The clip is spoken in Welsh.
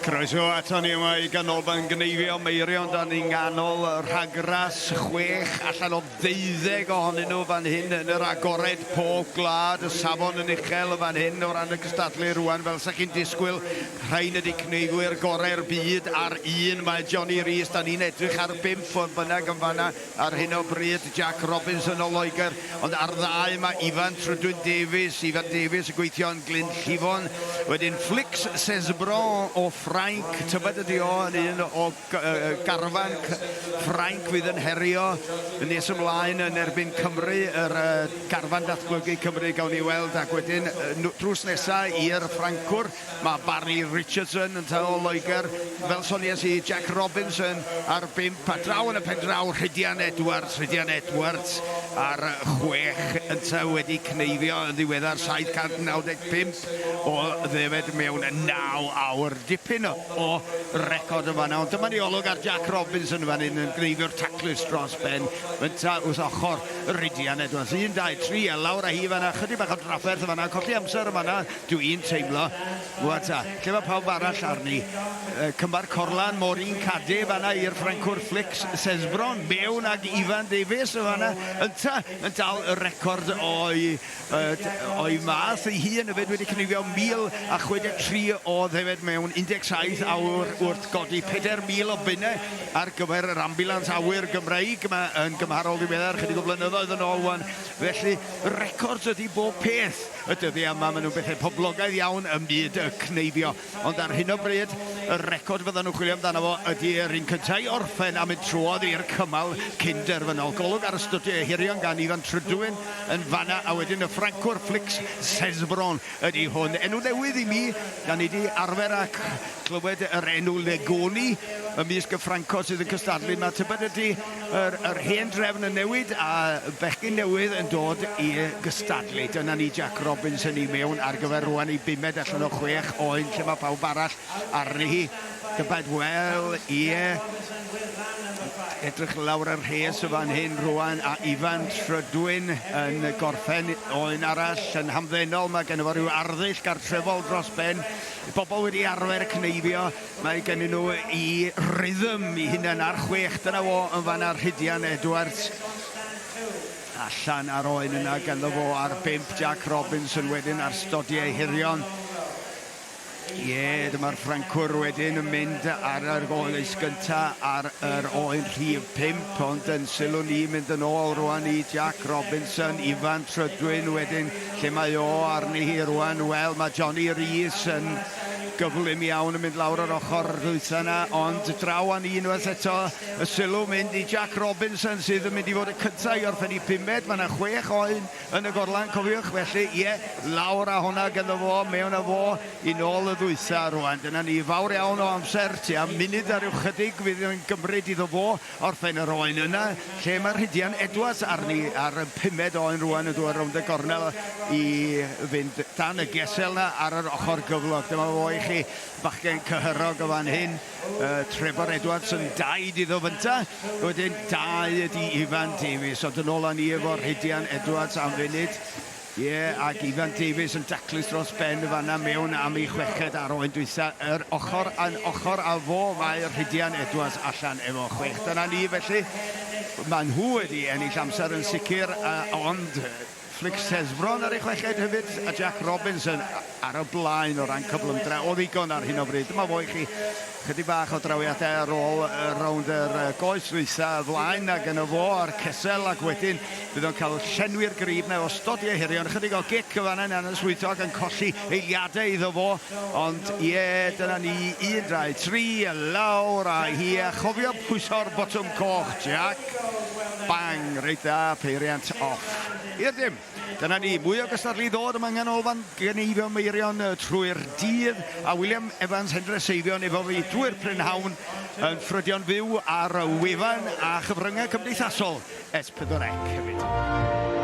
Croeso ato ni yma i Ganolfan Gneifio Meirion. Da ni'n nghanol rhagras chwech allan o ddeuddeg ohonyn nhw fan hyn yn yr agored pob gwlad. Y safon yn uchel yn fan hyn o ran y cystadlu rwan fel sa chi'n disgwyl. Rhain ydy cneifwyr gorau'r byd ar un. Mae Johnny Rees, da ni'n edrych ar bump fodd bynnag yn fanna ar hyn o bryd. Jack Robinson o Loegr, ond ar ddau mae Ifan Trydwyn Davies, Ifan Davies yn gweithio yn Glyn Llifon. Wedyn Flix Cesbron o Ffrainc, tybed ydy o yn un o garfan Ffrainc fydd yn herio yn nes ymlaen yn erbyn Cymru, yr garfan datblygu Cymru gawn ni weld, ac wedyn drws nesa i'r Ffrancwr mae Barry Richardson yn o Loegr, fel sonies i, Jack Robinson ar bump, a draw yn y pen draw Rhydian Edwards, Rhydian Edwards ar chwech, yntau wedi cneifio yn ddiweddar 795 o ddefed mewn 9 awr, dipyn o record yn fanna, ond dyma ni olwg ar Jack Robinson yn fan hyn yn gneifio'r taclus dros ben, fynta wrth ochr Rhydian Edwards. 1, 2, 3, a lawr â hi fanna, chydig bach o drafferth yn fanna, colli amser yn fanna, dw i'n teimlo. Rwan ta, lle mae pawb arall arni? Cymar Corlan, Maureen Cadde fanna i'r Ffrancwr Flix Cesbron, mewn ag Ifan Davies yn fanna, ynta yn dal y record o'i o'i math ei hun hefyd wedi cynifio 1,063 o ddefed mewn 17 awr wrth godi 4,000 o bunnau ar gyfer yr ambiwlans awyr Gymreig yma yn gymharol ddiweddar, chydig o flynyddoedd yn ôl wan. Felly, records ydy bob peth y dyddiau yma, maen nhw'n bethau poblogaidd iawn ym myd y cneifio. Ond ar hyn o bryd, y record fyddan nhw'n chwilio amdano fo ydy yr un cyntaf i orffen a mynd trwodd i'r cymal cyn-derfynol. Golwg ar y stydiau hirion gan Ifan Trydwyn yn fanna, a wedyn y Ffrancwr Flix Cesbron ydy hwn. Enw newydd i mi, da ni 'di arfer â clywed yr enw Legoni ymysg y Ffrancod sydd yn cystadlu yma. Tybed ydy yr, yr hen drefn yn newid a bechgyn newydd yn dod i gystadlu. Dyna ni Jack Robinson i mewn ar gyfer rwan ei bumed allan o chwech oen lle mae pawb arall arni hi. Tybed, wel, ie. Edrych lawr yr rhes y fan hyn rwan a Ifan Trydwyn yn gorffen oen arall yn hamddenol. Mae gen fo rhyw arddull gartrefol dros ben. Bobl wedi arfer cneifio. Mae gennyn nhw i rhythm i hunain ar chwech. Dyna fo yn fanna, Rhydian Edwards. Allan ar oen yna ganddo fo ar bump. Jack Robinson wedyn ar stodiau hirion. Ie, yeah, dyma'r Ffrancwr wedyn yn mynd ar yr oes gynta ar yr oen rhif 5, ond yn sylw ni mynd yn ôl rwan i Jack Robinson, Ifan Trydwyn wedyn, lle mae o arni hi rwan, wel mae Johnny Rees yn gyflym iawn yn mynd lawr yr ochr ddwytha yna, ond draw â ni unwaith eto, y sylw mynd i Jack Robinson sydd yn mynd i fod y cyntaf i orffen i pumed, mae yna chwech oen yn y gorlan, cofiwch, felly ie, lawr â hwnna gyda fo, mewn â fo i nôl y ddwytha rwan, dyna ni, fawr iawn o amser, tua munud a rhyw chydig fydd yn gymryd iddo fo Orffen yr oen yna, lle mae Rhydian Edwards arni ar y pumed oen rwan yn dŵad rownd y gornel i fynd dan y gesel na ar yr ochr gyflog. Dyma fo i chi, bachgen cyhyrog o fan hyn. Uh, Trevor Edwards yn daid iddo fynta. Wedyn dau ydi Ifan Davies, ond yn ôl â ni efo Rhydian Edwards am funud. Ie, ac Ifan Davies yn daclus dros ben y fanna mewn am ei chweched ar oen dwytha. Yr ochr yn ochr â fo mae Rhydian Edwards allan efo chwech. Dyna ni felly. Mae nhw wedi ennill amser yn sicr, ond Flix Cesbron ar ei chweched hefyd, a Jack Robinson ar y blaen o ran cyflymdra o ddigon ar hyn o bryd. Dyma fo i chi. Chydig bach o drawiadau ar ôl rownd yr goes ddwytha y flaen ac yno fo a'r cesel ac wedyn fydd o'n cael llenwi'r grib 'na efo stodiau hirion. Chydig o gic yn fan'na yn anesmwytho ac yn colli eiliadau iddo fo ond ie dyna ni 1, 2, 3 lawr â hi a chofio pwyso'r botwm coch Jack. Bang! Reit dda, peiriant off. I'r dim! Dyna ni, mwy o gystadlu i ddod yma yng Nghanolfan Geneifio Meirion trwy'r dydd, a William Evans Hendre Seifion efo fi drwy'r prynhawn yn ffrydio'n fyw ar wefan a chyfryngau cymdeithasol S4C hefyd.